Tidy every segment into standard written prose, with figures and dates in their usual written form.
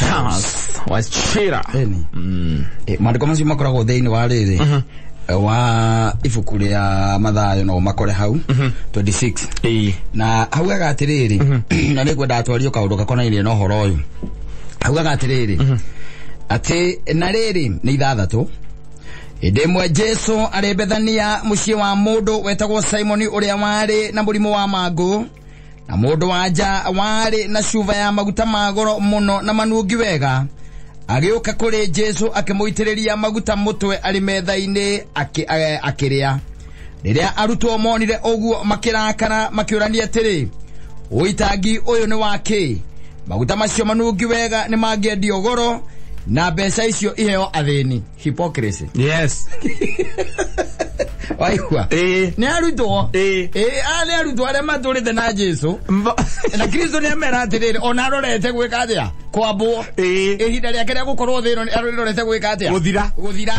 Charles Wachira. Eni. Maandĩko macio makoragwo thĩinĩ wa rĩrĩ wa ibuku rĩa Mathayo, no makore hau 26. Na haugaga atĩrĩrĩ, na nĩngwenda twario kaũndũ gakonainie na ũhoro ũyũ. Haugaga atĩrĩrĩ, atĩ na rĩrĩ nĩ 6. Hĩndĩ ĩmwe Jesu arĩ Bethania mũciĩ wa mũndũ wetagwo Simoni ũrĩa warĩ na mũrimũ wa mangũ, na mũndũ wa nja warĩ na cuba ya maguta ma goro mũno na manungi wega, agĩũka kũrĩ Jesu akĩmũitĩrĩria maguta mũtwe arĩ metha-inĩ akĩrĩa. Rĩrĩa arutwo monire ũguo makĩrakara, makĩũrania atĩrĩ, ũitangi ũyũ nĩ wa kĩ? Maguta macio manungi wega nĩ mangĩendio goro na mbeca icio iheo athĩni. Hypocrisy. Yes. Waigua? Nĩ arutwo. Aya nĩ arutwo arĩa matũrĩte na Jesu. Na Kristo nĩ amera atĩrĩrĩ, ona arorete gwĩka atĩa? Kwambwo. Ihinda rĩake rĩa gũkorwo thĩ ĩno arorete gwĩka atĩa? Gũthira. Gũthira.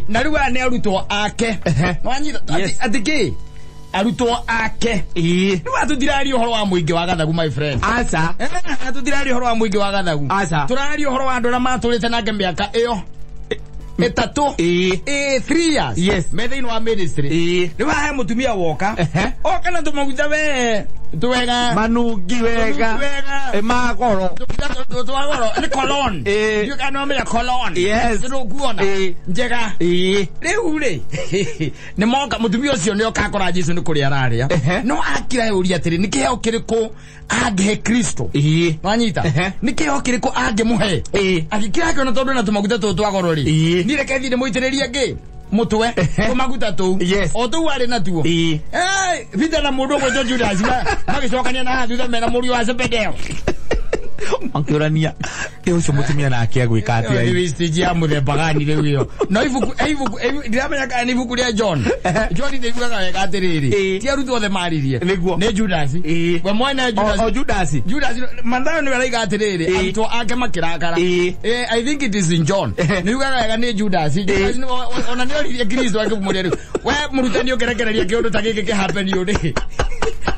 Na rĩu aya nĩ arutwo ake. Nwanyita atĩ kĩ? Arutwo ake. Rĩu tũtiraria ũhoro wa mũingĩ wa gathagu, my friend. Aca. Tũtiraria ũhoro wa mũingĩ wa gathagu. Aca. Tũraria ũhoro wa andũ arĩa matũrĩte nake mĩaka ĩyo 3. 3 years. Yes. Me thĩinĩ wa ministry. Rĩu haha he mũtumia woka. Oka na tũmaguta we twega. Manungi wega. Wega. Magoro. Twagoro nĩ cologne. Ndiũĩ kana nĩwamenya cologne. Yes. Nĩũkuona. Njega. Rĩu rĩ nĩ moka mũtumia ũcio nĩ oka akora Jesu nĩ kũrĩa ararĩa. No akira ũria atĩrĩ, nĩ kĩheo kĩrĩkũ angĩhe Kristo? Nwanyita? Nĩ kĩheo kĩrĩkũ angĩmũhe? Agĩkira akĩona tondũ ena tũmaguta tũtũ twa goro rĩ, niĩ reke thiĩ ndĩmũitĩrĩrie ngĩ mũtwe tũmaguta tũu o tũu arĩ natuo. Peter na mũndũ ũgwĩtwo Judas magĩcokania na haha thutha mena mũriũ wa Zebedeo. Makĩũrania ũcio mũtumia nake agwĩka atĩa? Nĩ stage ya mũthemba gani rĩu ĩyo? No ibuku ndiramenya kana nĩ ibuku rĩa John. John nĩiguaga wega atĩrĩrĩ, ti arutwo othe maririe. Nĩguo. Nĩ Judas. We mwene Judas. O Judas. Judas Mathayo nĩwe araiga atĩrĩrĩ, arutwo ake makĩrakara. I think it is in John. Nĩugaga wega nĩ Judas. Judas ona nĩoririe Kristo akĩmũria rĩu, we mũrutani ũkĩrekereria kĩũndũ ta gĩkĩ kĩhappen rĩ.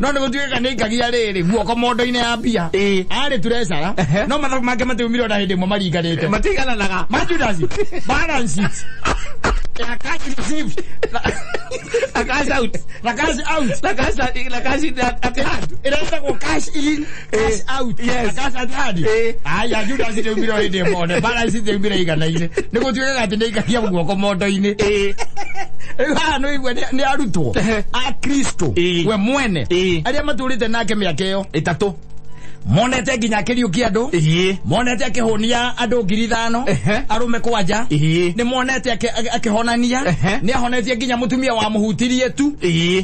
No nĩ gũtuĩka nĩ ikagia rĩrĩ guoko mondo-inĩ ya mbia. Arĩ treasurer. No mathabu make matiumire ona hĩndĩ ĩmwe maringanĩte. Matigananaga. Ma Judas balance sheet. Ya cash received. Na cash out. Na cash out. Na cash na cash at hand. Ĩretagwo cash in, cash out. Yes. Na cash at hand. Aya Judas nĩaumire hĩndĩ ĩmwe one balance sheet yaumire igana-inĩ. Nĩ gũtuĩkaga atĩ nĩ ikagia guoko mondo-inĩ. Rĩu haha nĩ ũigua nĩ arutwo a Kristo we mwene arĩa matũrĩte nake mĩaka ĩyo 3. Monete nginya akĩriũkia andũ. Monete akĩhũnia andũ 5,000 arũme kwanja. Nĩ monete akĩhonania. Nĩ ahonetie nginya mũtumia wa mũhutirie tu.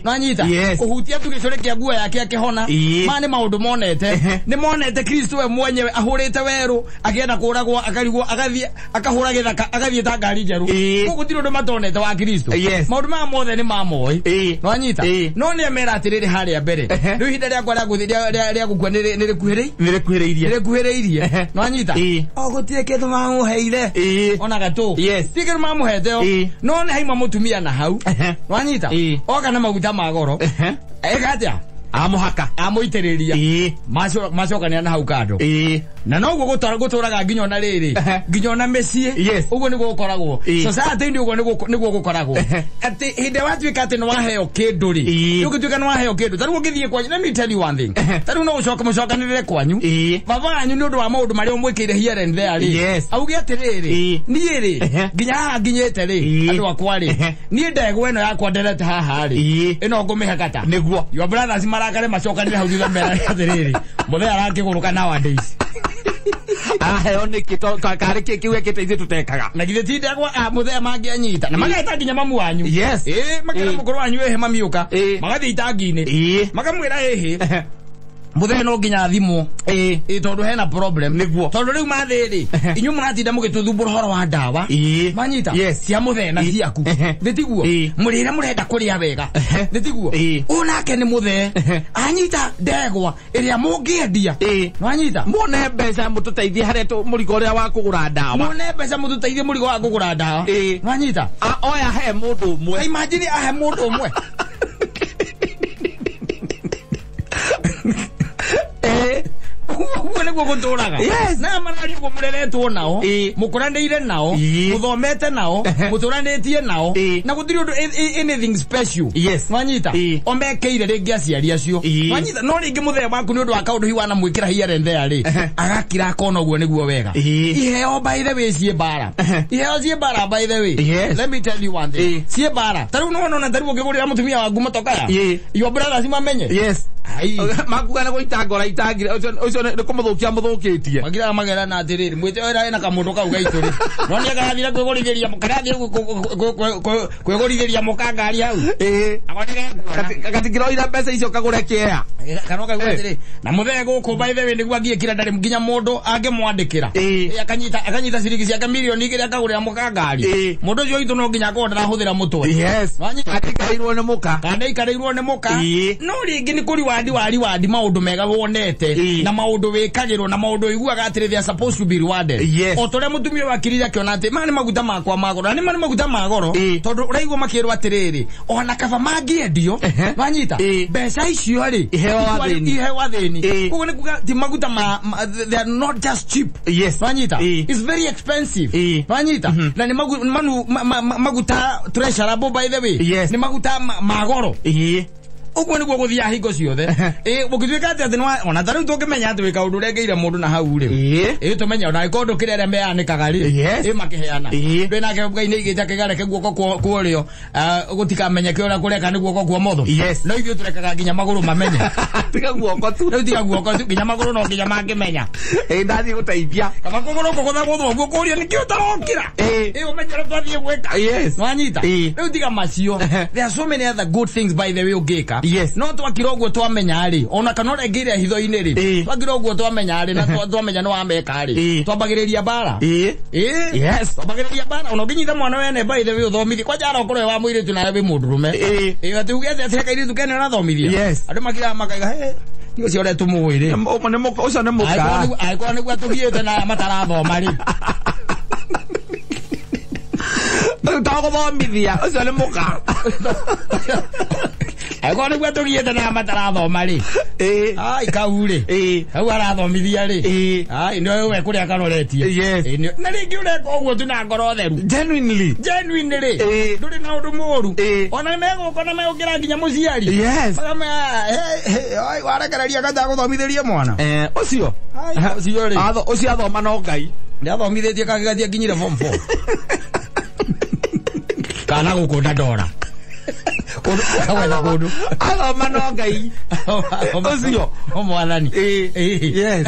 Nwanyita? Kũhutia tu gĩcũrĩ kĩa nguo yake akĩhona. Maya nĩ maũndũ monete. Nĩ monete Kristo we mwenyewe ahũrĩte werũ akĩenda kũragwo akarigwo agathiĩ akahũra gĩthaka agathiĩ ta ngari njerũ. Koguo gũtirĩ ũndũ matonete wa Kristo. Maũndũ maya mothe nĩ mamoĩ. Nwanyita? No nĩ amera atĩrĩrĩ harĩa mbere. Rĩu ihinda rĩakwa rĩa gũkua nĩ rĩkuhĩrĩirie. Nĩrĩkuhĩrĩirie. Nĩrĩkuhĩrĩirie. Nwanyita? O gũtirĩ kĩndũ mamũheire. Ona gatũ. Ti kĩndũ mamũhete o. No nĩ haima mũtumia na hau. Nwanyita? Oka na maguta ma goro. Eka atĩa? Amũhaka. Amũitĩrĩria. Macokania na hau kando. Na noguo gũtũraga nginya ona rĩrĩ. Nginya ona mĩciĩ. Ũguo nĩguo gũkoragwo. Society-inĩ ũguo nĩguo gũkoragwo. Atĩ hĩndĩ ĩrĩa watuĩka atĩ nĩwaheo kĩndũ rĩ. Ũngĩtuĩka nĩwaheo kĩndũ. Ta rĩu ũngĩthiĩ kwanyu, let me tell you one thing. Ta rĩu no ũcoke mũcokanĩrĩre kwanyu. Baba wanyu nĩ ũndũ wa maũndũ marĩa ũmwĩkĩire here and there rĩ. Auge atĩrĩrĩ, niĩ rĩ, nginya haha nginyĩte rĩ, andũ akwa rĩ, niĩ ndegwa ĩno yakwa nderete haha rĩ, ĩno ngũmĩhe kata. Nĩguo. Your brothers marakare macokanĩre hau thutha mera atĩrĩrĩ, mũthee arakĩgũrũka nowadays. Aheo nĩkĩ karĩ kĩ kĩu ekĩte ithuĩ tũtekaga. Na githĩ ti ndegwa mũthee mangĩanyita. Na mageta nginya mamu wanyu. Yes. Makera mũkũrũ wanyu ĩhĩ mamiũka. Magathiĩ itangi-inĩ. Makamwĩra ĩhĩ. Mũthee no nginya athimwo. Tondũ hena problem. Nĩguo. Tondũ rĩu mathĩ rĩ, inyuĩ mũratinda mũgĩtũthumbũra ũhoro wa ndawa. Manyita? Cia mũthee na ciaku. Nĩ tiguo? Mũrĩre mũrenda kũrĩa wega. Nĩ tiguo? Ũyũ nake nĩ mũthee. Anyita ndegwa ĩrĩa mũngĩendia. Nwanyita? Muone mbeca mũtũteithie harĩa mũrigo ũrĩa wa kũgũra ndawa. Muone mbeca mũtũteithie mũrigo wa kũgũra ndawa. Nwanyita? Oya he mũndũ ũmwe. Imagine ahe mũndũ ũmwe. niguo guturaga. Yes. Na mararia uguo mureretwo nao, mukuranĩire nao, muthomete nao, muturanĩtie nao, na gutiri undu anything special. Yes. Wanyita? O mekeire rĩngĩ aciari acio. Wanyita? No rĩngĩ mũthee waku nĩ ũndũ wa kaũndũ hihi wanamwĩkĩra here and there rĩ, agakira akona ũguo nĩguo wega. Iheo by the way ciĩ mbara. Iheo ciĩ mbara by the way. Yes. Let me tell you one thing. Ciĩ mbara. Ta rĩu nĩwona ta rĩu ũngĩgũrĩra mũtumia waku motokaya. Your brothers mamenye. Yes. Ai. Makuga nĩ gũita ngora itangire ũcio nĩ kũmũthũkia mũthũkĩtie. Magiraga magerana atĩrĩrĩ, mwĩte wĩra ena kamũndũ kau gaitũ rĩ. No nĩ akarathire kwĩgũrithĩria karathire kwĩgũrithĩria mũka ngari hau. Gatikĩroire mbeca icio kagũre kĩea. Kana ũkaigua atĩrĩ, na mũthee gũkũ by the way nĩguo angĩĩkĩra ndarĩ nginya mũndũ angĩmwandĩkĩra. Akanyita ciringi ciake mirioni 2 akagũrĩra mũka ngari. Mũndũ ũcio witũ no nginya akorwo ndarahũthĩra mũtwe. Yes. Atikarĩirwo nĩ mũka. Kana aikarĩirwo nĩ mũka. No rĩngĩ nĩ kũri wandi wari wandi maũndũ mega wonete na maũndũ wĩkagĩrwo na maũndũ ũiguaga atĩrĩ they are supposed to be rewarded. Yes. O ta ũrĩa mũtumia ũyũ akirire akĩona atĩ maya nĩ maguta makwa ma goro, na nĩ ma nĩ maguta ma goro, tondũ ũraigua makĩrwo atĩrĩrĩ, ona kaba mangĩendio, wanyita, mbeca icio rĩ, Iheo athĩni. Iheo athĩni. Koguo nĩ kuga ti maguta ma, they are not just cheap. Yes. Wanyita? It's very expensive. Wanyita? Na nĩ maguta treasurable by the way. Yes. Nĩ maguta ma goro. Ũguo nĩguo gũthiaga hingo ciothe. Ũngĩtuĩka atĩ atĩ ona ta rĩu tũngĩmenya atĩ wĩ kaũndũ ũrengeire mũndũ na hau rĩ. Tũmenye ona angĩkorwo ndũkĩrĩ arĩa meanĩkaga rĩ. Makĩheana. Ndũĩ nake Ngai nĩaigĩte akĩgareke guoko kwa ũrĩo, gũtikamenyeke ũrĩa kũreka nĩ guoko kwa ũmotho. Yes. No ithuĩ tũrekaga nginya magũrũ mamenye. Tiga guoko tu. Rĩu tiga guoko tu, nginya magũrũ no nginya mangĩmenya. Ndathiĩ gũteithia. Kaba kũgũrũ kũgũthagũthwo ũguo kũũria nĩkĩ ũtarokĩra. Ũmenye ũrĩa twathiĩ gwĩka. Yes. Nĩwanyita? Rĩu tiga macio. There are so many other good things by the way ũngĩka. Yes. No twakira ũguo twamenya rĩ, ona kana ũrengeire hitho-inĩ rĩ, twakira ũguo twamenya rĩ, na twamenya nĩ wameka rĩ, twambagĩrĩria mbara. Yes. Twambagĩrĩria mbara. Ona ũngĩnyita mwana wene by the way ũthomithie, kwanja arokorwo wĩ wa mũirĩtu nawe wĩ mũndũrũme. Atĩ uge atĩ atĩ kairĩtu kene ũrathomithia. Yes. Andũ makiraga makaiga, he, ti ũcio ũrĩa tũmũĩ rĩ. Ũcio nĩ mũka. Angĩkorwo nĩguo atũgiĩte na matarathoma rĩ. Tagũthomithia, ũcio nĩ mũka. Angĩkorwo nĩguo atũgiĩte na matarathoma rĩ. Ai, kau rĩ. Hau arathomithia rĩ. Ai, nĩwe we kũrĩa karoretie. Yes. Na rĩngĩ ũreka ũguo tu na ngoro theru. Genuinely. Genuinely. Ndũrĩ na ũndũ mũũru. Ona megũka na megũkĩra nginya mũciari. Yes. Makamwĩra, warekereria gatagũthomithĩrie mwana. Ũcio. Ai, ũcio rĩ. Ũcio athoma no Ngai. Nĩathomithĩtie kangĩ gathiĩ nginyire form 4. Kana gũkũnda ndora. Kawetha kũndũ. Athoma no Ngai. Ũcio. O mwathani. Yes.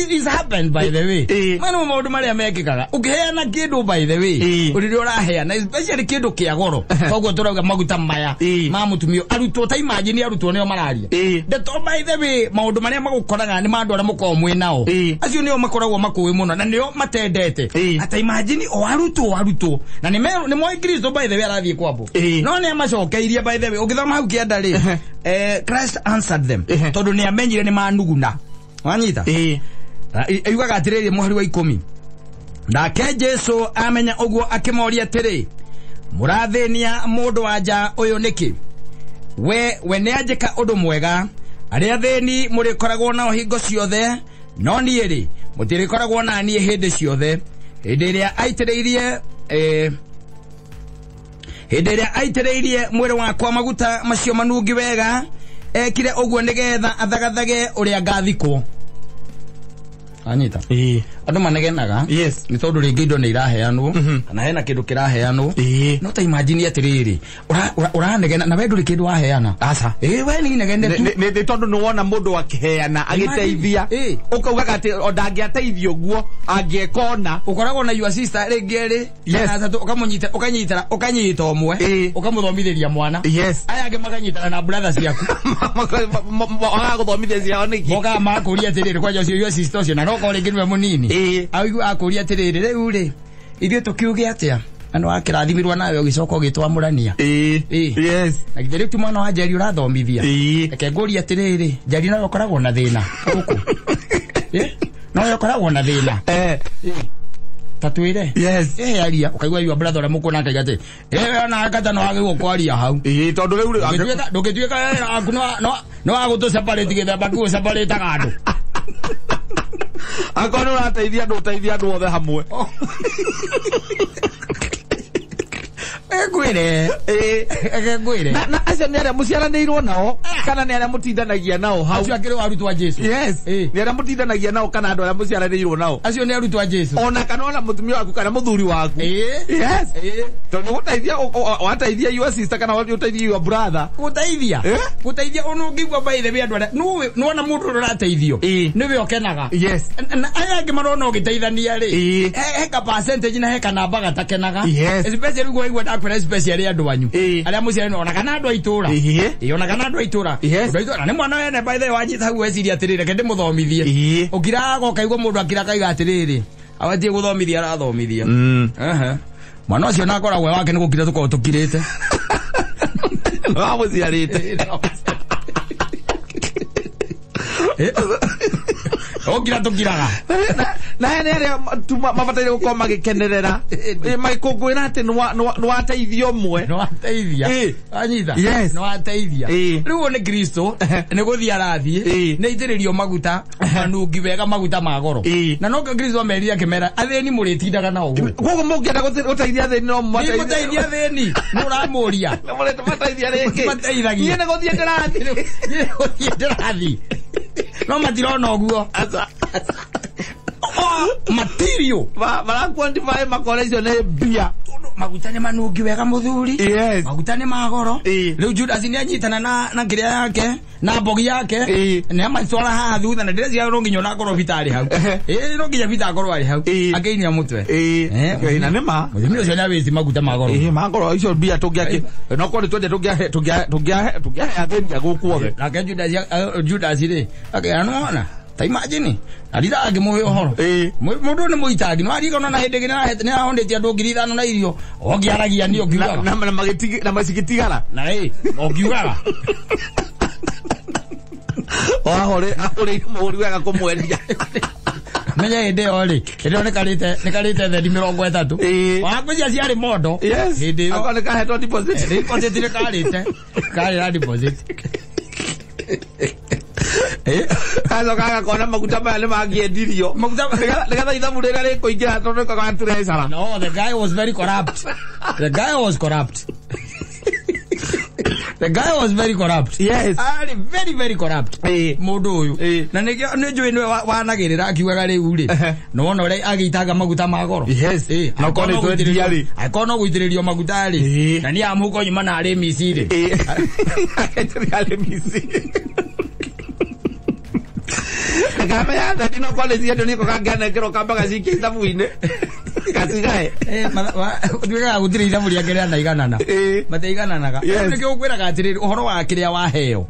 It's happened by the way. Maya nĩmo maũndũ marĩa mekĩkaga. Ũkĩheana kĩndũ by the way, rĩrĩa ũraheana especially kĩndũ kĩa goro. Koguo tũrauga maguta maya ma mũtumia. Arutwo ta imagine arutwo nĩo mararia. Ndeto by the way, maũndũ marĩa magũkoraga nĩ ma andũ arĩa mũkoragwo mwĩ nao. Acio nĩo makoragwo makũĩ mũno na nĩo matendete. Ata imagine o arutwo. Na nĩ moĩ Kristo by the way arathiĩ kwambwo. No nĩ amacokeirie by the way, ũngĩthoma hau kĩanda rĩ, Christ answered them. Tondũ nĩ amenyire nĩ manuguna. Wanyita? Yugaga atĩrĩrĩ mũhari wa 10. Nake Jesu amenya ũguo akĩmoria atĩrĩ, mũrathĩnia mũndũ wa nja ũyũ nĩkĩ? We nĩanjĩka ũndũ mwega. Arĩa athĩni mũrĩkoragwo nao hingo ciothe, no niĩ rĩ, mũtirĩkoragwo na niĩ hĩndĩ ciothe. Hĩndĩ ĩrĩa aitĩrĩirie, hĩndĩ ĩrĩa aitĩrĩirie mwĩrĩ wakwa maguta macio manungi wega, ekire ũguo nĩgetha athagathage ũrĩa ngathikwo. Anyita. Andũ manegenaga. Yes. Nĩ tondũ rĩngĩ indo nĩ iraheanwo, kana hena kĩndũ kĩraheanwo. No ta imagine atĩrĩrĩ, ũranegena na we ndũrĩ kĩndũ waheana. Aca. We nĩ inegene tu. Nĩ tondũ nĩ wona mũndũ akĩheana, agĩteithia. Ũkaugaga atĩ o ndangĩateithia ũguo, angĩeka ona. Ũkoragwo na your sister rĩngĩ erĩ, Yes. kana atatũ, ũkamũnyita, ũkanyitana, ũkanyita ũmwe, ũkamũthomithĩria mwana. Yes. Aya angĩ makanyitana na brother ciaku. Magagũthomithia ciao nĩkĩ? Mokaga makũria atĩrĩrĩ, kwanja ũcio your sister ũcio, na no korwo rĩngĩ nĩwe mũnini. Aigua akũria atĩrĩrĩ, rĩu rĩ, ithuĩ tũkiuge atĩa? Na nĩwakĩrathimirwo nawe ũgĩcoka ũgĩtwamũrania. Yes. Na githĩ rĩu ti mwana wa Njeri ũrathomithia? Reke ngũrie atĩrĩrĩ, Njeri nawe ũkoragwo na thĩna gũkũ? Nawe ũkoragwo na thĩna? Ta twĩre. Yes. Aria, ũkaigua your brother ũrĩa mũkũrũ nake atĩ, ona kata no wagĩrĩirwo kwaria hau. Tondũ rĩu rĩ, Ndũngĩtuĩka wĩra waku no wagũtũ separate gĩthemba kĩu ũseparate-aga andũ. Akorwo nĩ ũrateithia andũ ũteithia andũ othe hamwe. Ngwire. Ngwire. Na acio nĩ arĩa mũciaranĩirwo nao kana nĩ arĩa mũtindanagia nao hau. Acio akĩrĩ arutwo a Jesu. Yes. Nĩ arĩa mũtindanagia nao kana andũ arĩa mũciaranĩirwo nao. Acio nĩ arutwo a Jesu. Ona kana ona mũtumia waku kana mũthuri waku. Yes. Tondũ gũteithia wateithia your sister kana ũteithia your brother. Gũteithia. Gũteithia ona ũngĩigua by the way andũ arĩa nĩwona mũndũ ũrĩa ũrateithio. Nĩwe ũkenaga. Yes. Na aya angĩ marona ũgĩteithania rĩ. He ka percentage na he kanamba gatakenaga. Yes. Especially ũguo waigua ndakwĩra especially andũ anyu. Arĩa mũciaranĩirwo ona kana andũ a itũra. Ona kana andũ a itũra. Yes. Andũ a itũra nĩ mwana wene by the way wanyita hau weciria atĩrĩrĩ reke ndĩmũthomithie. Ũkiraga ũkaigua mũndũ akira akaiga atĩrĩrĩ abatie gũthomithia arathomithia. Mwana ũcio na akoragwo wake nĩ gũkira tũkoragwo tũkirĩte. Wamũciarĩte. Ũkira tũkiraga. Na nĩ arĩa mabataire gũkorwo magĩkenerera magĩkũngũĩra atĩ nĩwateithia ũmwe. Nĩwateithia. Wanyita? Yes. Nĩwateithia. Rĩu ũyũ nĩ Kristo nĩ gũthiĩ arathiĩ nĩ aitĩrĩrio maguta manungi wega maguta ma goro. Na nokĩo Kristo amerire akĩmera athĩni mũrĩtindaga nao gũkũ. Koguo mũngĩenda gũteithia athĩni no mũmateithie. Mũteithie athĩni nĩ ũramũria. Mũrĩmateithia rĩngĩ. Mateithagia. Niĩ nĩ gũthiĩ ndĩrathiĩ. Niĩ nĩ gũthiĩ ndĩrathiĩ. No matirona ũguo. Material. Maraquantify makore icio nĩ mbia. Maguta nĩ manungi wega mũthuri. Yes. Maguta nĩ ma goro. Rĩu Judas nĩ anyitana na kĩrĩa yake na mbogi yake nĩ amatwara haha thutha na ndĩreciria no nginya onakorwo Peter arĩ hau. No nginya Peter akorwo arĩ hau. Akĩinia mũtwe. Na nĩ ma. Mũthuri ũcio nĩ awĩci maguta ma goro. Ma goro icio mbia tũngĩakĩ. No korwo nĩ twende tũngĩahe athĩni a gũkũ othe. Nake Judas rĩ akĩra nĩwona. Ta imagine arira angĩmũhe ũhoro. Mũndũ nĩ mũitangi no arigana na hĩndĩ ĩngĩ nĩ ahondetie andũ 5,000 na irio ũngĩaragia nĩ ũngiugaga. Na macigitigara. Na ũngiugaga. Wahore ahũrĩire mũhũri wega kũmwendia. Menya hĩndĩ ĩyo rĩ hĩndĩ ĩyo nĩkarĩte thendi 30. Wangwĩciria ciarĩ mondo. Yes. Hĩndĩ ĩyo. Akorwo nĩkahetwo deposit. Deposit nĩ karĩte. Karĩ na deposit. Gacoka gakona maguta maya nĩ mangĩendirio. Maguta nĩgetha ithabu rĩrĩa rĩkũingĩra tondũ nĩko gatreasura. No, the guy was very corrupt. The guy was corrupt. The guy was very corrupt. Yes. Arĩ very very corrupt. Mũndũ ũyũ. Na nĩkĩo nĩ njũĩ nĩwe wanagĩrĩra akiugaga rĩu rĩ. Nĩwona ũrĩa agĩitanga maguta ma goro. Yes. Na okorwo nĩ twendia rĩ. Angĩkorwo no gũitĩrĩrio maguta rĩ. Na niĩ amũhuko nyuma na arĩ mici rĩ. Aketeria arĩ mici. Kamenya thendi no korwo nĩ ciendio nĩko kangĩanengerwo kamba gacikie ithabu-inĩ. Gacigae. Ũtuĩkaga gũtirĩ ithabu rĩake rĩanaiganana. Matiaigananaga. Nĩkĩo ngwĩraga atĩrĩrĩ ũhoro wa kĩrĩa waheo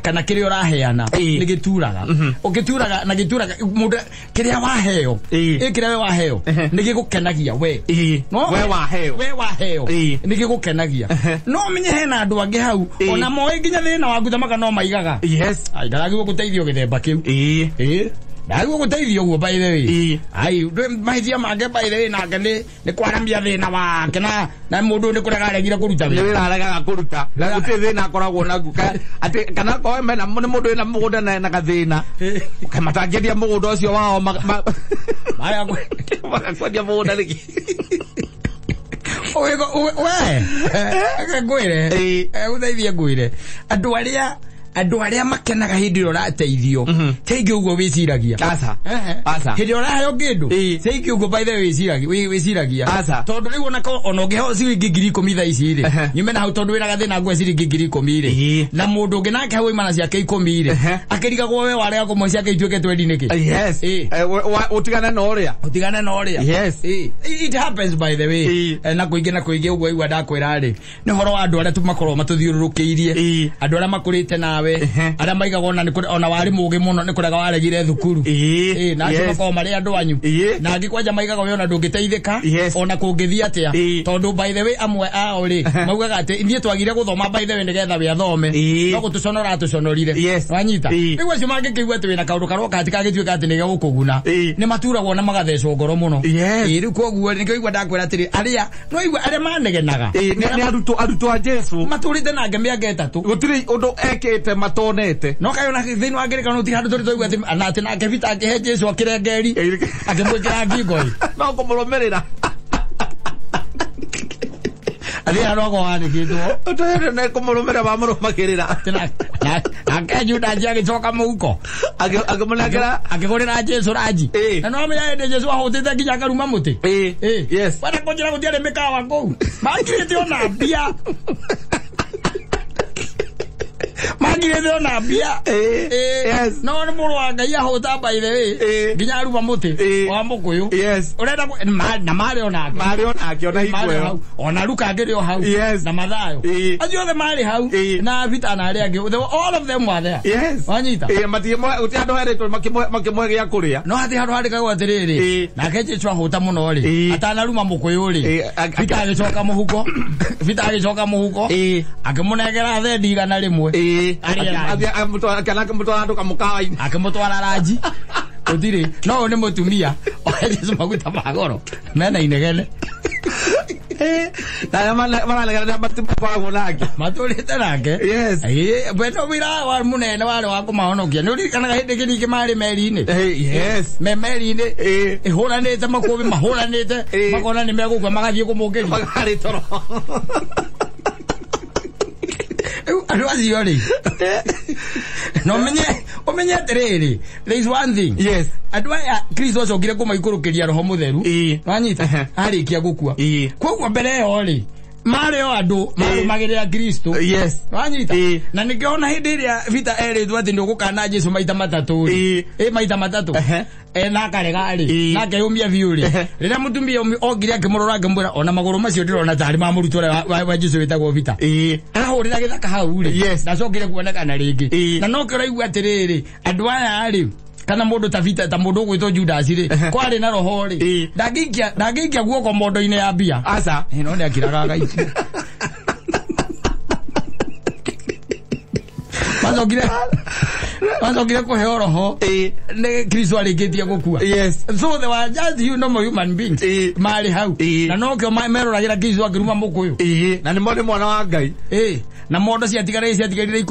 kana kĩrĩa ũraheana nĩ gĩturaga. Ũgĩturaga na gĩturaga mũndũ kĩrĩa waheo kĩrĩa we waheo nĩ gĩgũkenagia we. We waheo. We waheo nĩ gĩgũkenagia. No ũmenye hena andũ angĩ hau ona moĩ nginya thĩna waku thamaka no maigaga. Yes. Ai ndaragirwo gũteithio gĩthemba kĩu. Ndagirwo gũteithio ũguo by the way. Ai mahĩtia make by the way nake nĩ kwaramia thĩna wake na mũndũ nĩ kũrega aregire kũruta Nĩ wĩra. wĩra aregaga kũruta. Na gũtirĩ thĩna akoragwo naguo. Atĩ kana akorwo mena nĩ mũndũ wĩna mũgũnda na ena gathĩna. Matangĩendia mũgũnda ũcio wao magakwendia mũgũnda nĩkĩ? We ngwĩre. Ũteithie ngwĩre. Andũ arĩa makenaga hĩndĩ ĩrĩa ũrateithio ti aingĩ ũguo wĩciragia. Aca. Aca. Hĩndĩ ĩrĩa ũraheo kĩndũ ti aingĩ ũguo by the way wĩciragia. Aca. Tondũ rĩu ona ũngĩheo ciringi 10,000 thaa ici rĩ nyume na hau tondũ wĩna gathĩna nguhe ciringi 10,000 rĩ na mũndũ ũngĩ nake hau aimana ciake 10 rĩ akĩrigagwo we warega kũmwe ciake ituĩke 20 nĩkĩ? Yes. Ũtigane na ũrĩa. Ũtigane na ũrĩa. Yes. It happens by the way. Na kũingĩ na kũingĩ ũguo igua ndakwĩra rĩ nĩ ũhoro wa andũ arĩa makoragwo matũthiũrũrũkĩirie andũ arĩa makũrĩte nawe arĩa maigaga ona warĩ mũũgĩ mũno nĩ kũrega waregire thukuru. Na angĩ makoragwo marĩ andũ anyu. Na angĩ kwanja maigaga we ona ndũngĩteithĩka ona kũngĩthiĩ atĩa tondũ by the way amwe ao rĩ maugaga atĩ ithuĩ twagire gũthoma by the way nĩgetha we athome no gũtũconora atũconorire. Wanyita? Rĩu acio mangĩkĩigua atĩ wĩna kaũndũ karoka atĩ kangĩtuĩka atĩ nĩgegũkũguna nĩ maturagwo na magathecwo ngoro mũno. Rĩu koguo nĩkĩo igua ndakwĩra atĩrĩ arĩa no igua arĩa manegenaga Nĩ arutwo a Jesu matũrĩte nake mĩaka 3 gũtirĩ ũndũ ekĩte matonete no kayo na thĩinĩ wa ngerekano ti handũ tũrĩ twaigua atĩ nake Peter akĩhe Jesu akĩrengeri akĩmwĩkĩra ngingo no kũmũrũmĩrĩra atĩ handũ wandĩkĩtwo ũtoere nĩ kũmũrũmĩrĩra mamũrũmagĩrĩra nake Judas agĩcoka mũhuko akĩmũnengera akĩgũrĩra Jesu ranji na no amenya hĩndĩ Jesu ahũtĩte nginya akaruma mũtĩ. Yes. Wenda kũnjĩra gũtiarĩ mĩkawa kũu makirĩte ona mbia makirĩte ona mbia. Yes. No nĩ mũrũ wa Ngai ahũta by the way nginya aruma mũtĩ wa mũkũyũ. Yes. Ũrenda na marĩ onake marĩ onake ona hingo ĩyo ona Luka akĩrĩ o hau. Yes. Na Mathayo acio othe marĩ hau na Peter na arĩa angĩ, all of them were there. Yes. Wanyita gũtirĩ handũ herĩtwo makĩmũhe gĩa kũrĩa. No hatirĩ handũ handĩkagwo atĩrĩrĩ nake Jesu ahũta mũno rĩ atanaruma mũkũyũ rĩ Peter agĩcoka mũhuko Peter agĩcoka mũhuko akĩmũnengera thendi 100 akĩmũtwara handũ kamũkawa-inĩ akĩmũtwara ranji gũtirĩ no ũyũ nĩ mũtumia ohe Jesu maguta ma goro mena inegene na mararegana matikoragwo nake matũrĩte nake. Yes. Wendo wĩra wa mũnene warĩ wa kũmahonokia nĩ ũririkanaga hĩndĩ ĩngĩ ningĩ marĩ meri-inĩ. Yes. Me meri-inĩ ĩhũranĩte makũmbĩ mahũranĩte makona nĩ megũkua magathiĩ kũmũkĩria magarĩ toro. Rĩu andũ acio rĩ no ũmenye atĩrĩrĩ, there is one thing. Yes. Andũ aya Kristo acokire kũmaikũrũkĩria roho mũtheru wanyita arĩkia gũkua koguo mbere ĩyo rĩ marĩ o andũ marũmagĩrĩra Kristo. Yes. Wanyita na nĩkĩo ona hĩndĩ ĩrĩa Peter erĩtwo atĩ nĩũgũkana Jesu maita matatũ rĩ maita matatũ na akarega rĩ na akeyũmia biũ rĩ rĩrĩa mũtumia okire akĩmũrora akĩmwĩra ona magũrũ macio ndĩrona tarĩ ma mũrutwo ũrĩa wa Jesu wĩtagwo Peter ahũrĩra gĩthaka hau rĩ ndacokire kuonekana rĩngĩ na nokĩo ũraigua atĩrĩrĩ andũ aya rĩ kana mũndũ ta Peter ta mũndũ ũgwĩtwo Judas rĩ kwarĩ na roho rĩ ndangĩikia guoko mondo-inĩ ya mbia aca no nĩakiraga agaikia macokire kũheo roho nĩ Kristo arĩkĩtie gũkua. Yes. So they were just you normal human beings marĩ hau na nokĩo meroragĩra Kristo akĩruma mũkũyũ na nĩ mwana wa Ngai na mondo ciatigarire 12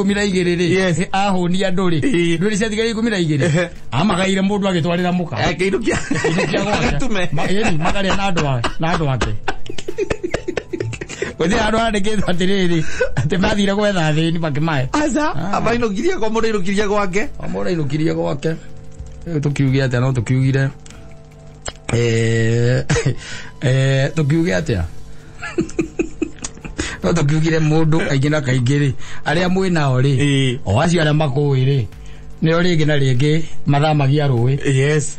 rĩ ahũnia andũ rĩ ndũrĩ ciatigarire 12 amagaire mũndũ agĩtwarĩra mũka kĩinũkia agatume makarĩa na andũ ake gũtirĩ handũ handĩkĩtwo atĩrĩrĩ atĩ mathire gwetha athĩni makĩmahe aca mainũkirie kwa mũndũ ainũkirie gwake o mũndũ ainũkirie gwake. Rĩu tũkiuge atĩa no tũkiugire tũkiuge atĩa no tũkiugire mũndũ kaingĩ na kaingĩ rĩ arĩa mwĩ nao rĩ o acio arĩa makũĩ rĩ nĩo rĩngĩ na rĩngĩ mathamagia rũĩ. Yes.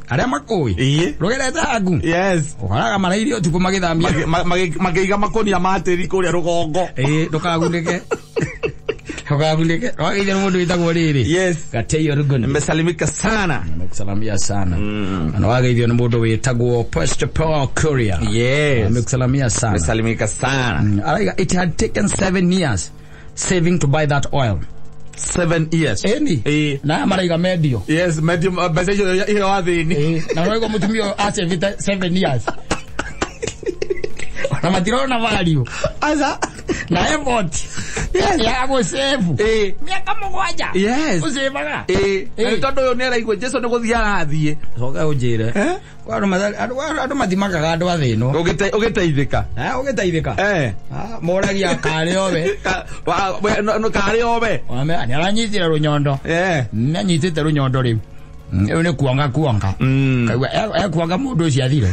Arĩa makũĩ rũgerete haku. Yes. Ũkoraga marairie ũtukũ magĩthamia makĩiga makũnia ma tĩri kũrĩa rũgongo. Ndũkagunĩke ndũkagunĩke wagĩire mũndũ wĩtagwo rĩrĩ. Yes. Gateyo Rugoni. Nimesalimika sana. Nimekusalamia sana. Na wageithio nĩ mũndũ wĩtagwo Pastor Paul Kuria. Yes. Nimekusalamia sana. Nimesalimika sana. Araiga it had taken 7 years saving to buy that oil. 7 years. Eni. Na maraiga medio. Yes, medio mbeca icio iheo athĩni. Na ũraigua mũtumia ũyũ acevĩte 7 years. Na matirona value. Aca. Na effort. Yes. Ya gũcebu. Mĩaka 7. Yes. Ũcebaga. Na tondũ ũyũ nĩaraigua Jesu nĩ gũthiĩ arathiĩ. Coka ũnjĩre. Andũ mathimakaga andũ a thĩ ĩno. Ũgĩteithĩka. Ũgĩteithĩka. Moragia karĩ owe. Karĩ owe. Nĩaranyitire rũnyondo. Nĩanyitĩte rũnyondo rĩu. Rĩu nĩ kuonga kuonga. Kaigua ekuonga mũndũ ũcio athire.